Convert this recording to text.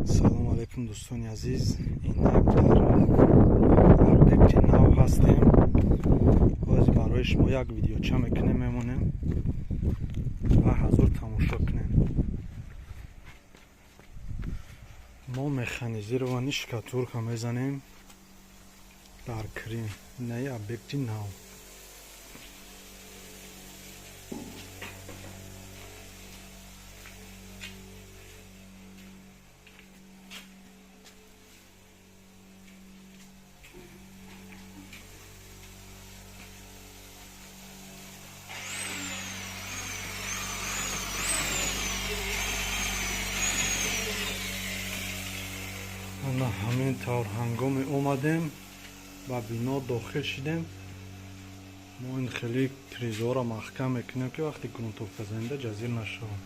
Салому алайкум, дӯстони азиз. Инак дар объекти нав ҳастем. Ҳозир барои шумо як видеоча мекунем, мемонем ва ҳазур тамошо кунем. Мо механизированный штукатурка мезанем дар Крым, инаи объекти нав. Ана ҳамин тавр, ҳангоме омадем, ба бино дохил шидем, мо ин хеле трезора маҳкам мекунем, ки вақте грунтовка занида ҷазир нашавад.